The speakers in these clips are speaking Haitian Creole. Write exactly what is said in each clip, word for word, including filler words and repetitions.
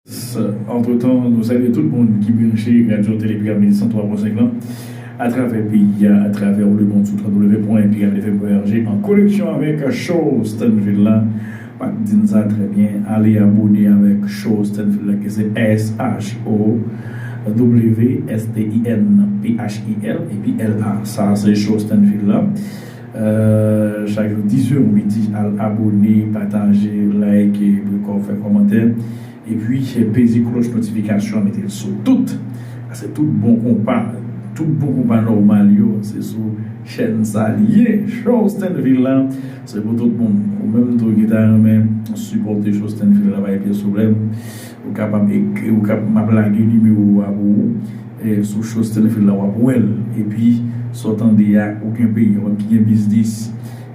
Antretan, nou salye tout moun ki branche Radyo Tele Piramid san twa pwen senk lan atravè peyi a, atravè lemonn sou w w w pwen piramid f m pwen o r g, an koneksyon avèk Show Stanville la. M ap di n sa trè byen, ale abòne avèk Show Stanville la, ki se S H O W S T I N P H I L epi L A. Sa se Show Stanville la. Euh, chak jou dizè midi, al abòne, pataje, like, poko fè kòmantè. Epi, peze klòch notifikasyon an, mete l sou tout. Paske tout bon konpa, tout bon konpa nòmal yo, se sou chèn sa li ye. Show Stanville la, se pou tout moun. Ou menm tou ki ta renmen sipòte Show Stanville la, pa gen pyès pwoblèm. Ou kapab ekri, ou kap, m ap lage nimewo a pou ou. E, sou Show Stanville la, w ap wè l. Epi, sa w tande a, ou gen peyi, ou menm ki gen biznis,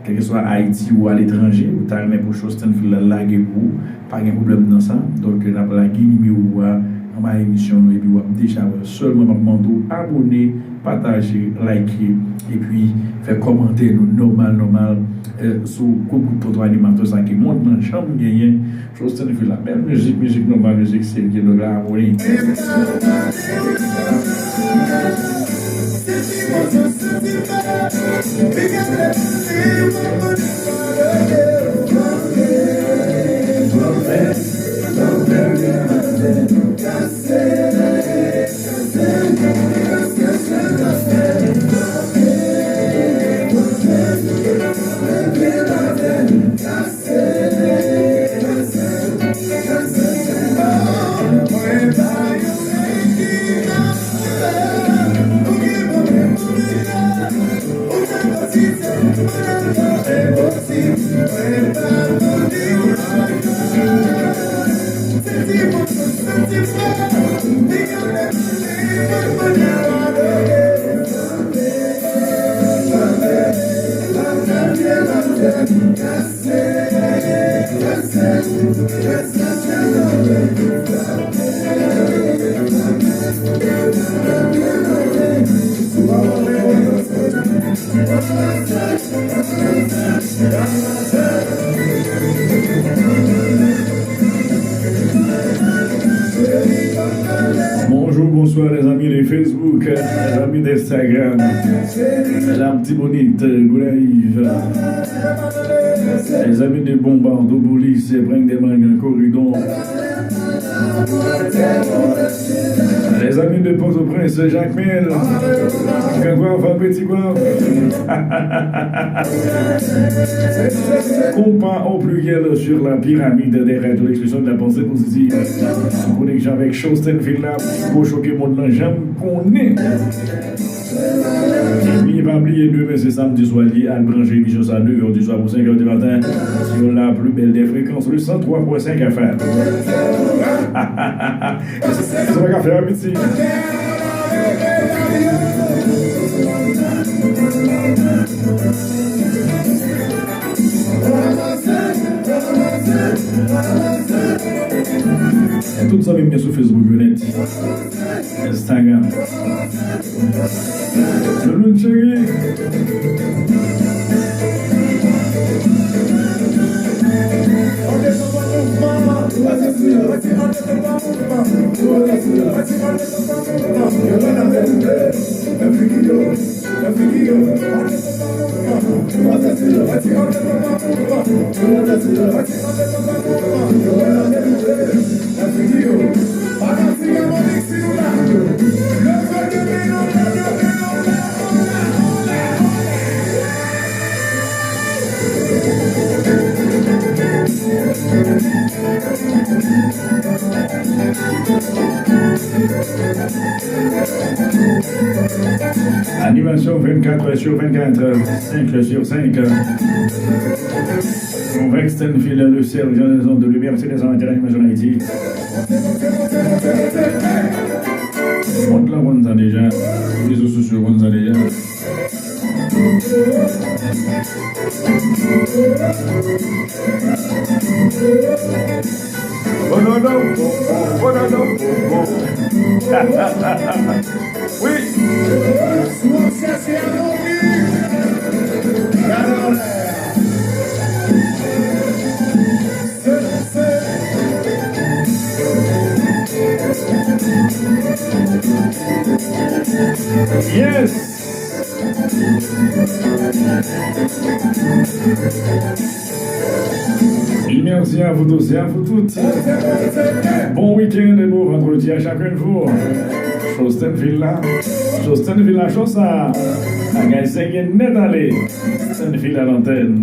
kèlkeswa Ayiti ou aletranje, ou ta renmen pou Show Stanville la lage pou ou, pa gen pwoblèm nan sa. Donk, n ap lage nimewo a anba emisyon nou, epi w ap deja wè. Sèlman, m ap mande w abòne, pataje, like, epi fè kòmantè nou nòmal, nòmal, eh, sou kout kout tonton animatè sa ki mond lan janm genyen. Show Stanville la, bèl mizik, mizik nòmal, mizik serye, donk la, abòne. Bonjour, bonsoir les amis de Facebook, les amis d'Instagram, Latibonit, Gonayiv, les amis de Bombardopolis, Prenk de Mangan, Koridon, les amis de Port-au-Prince, Jakmèl, Grand Goâve, Petit Goâve. Konpa au pluriel sur la pyramide des radios d'expression de la pensée positive. An koneksyon avèk Show Stanville la, pou choke mond lan janm konnen. Epi pa bliye, demen se samdi swa li ye, al branche emisyon sa de è di swa pou senk è di maten sur la plus belle des fréquences, le cent trois point cinq F M. Sa pa ka fè a piti. Tout zanmi m gen sou Facebook yo nèt. Instagram. Loulou cheri. Animation vingt-quatre sur vingt-quatre, cinq sur cinq. Convex Stanville, le seul jeune de l'université de Saint-Antoine d'animation d'Haïti. Mond lan konn sa deja, rezo sosyo konn sa deja. Bononnon, bononnon. Wi. Gade anlè. Yes! Mèsi a vou tous e a vou tout. Bon wikenn e bon vandredi a chacun de vous. Cho Stanville la. Cho Stanville la, cho sa. Bagay serye nèt ale. Stanville à l'antenne.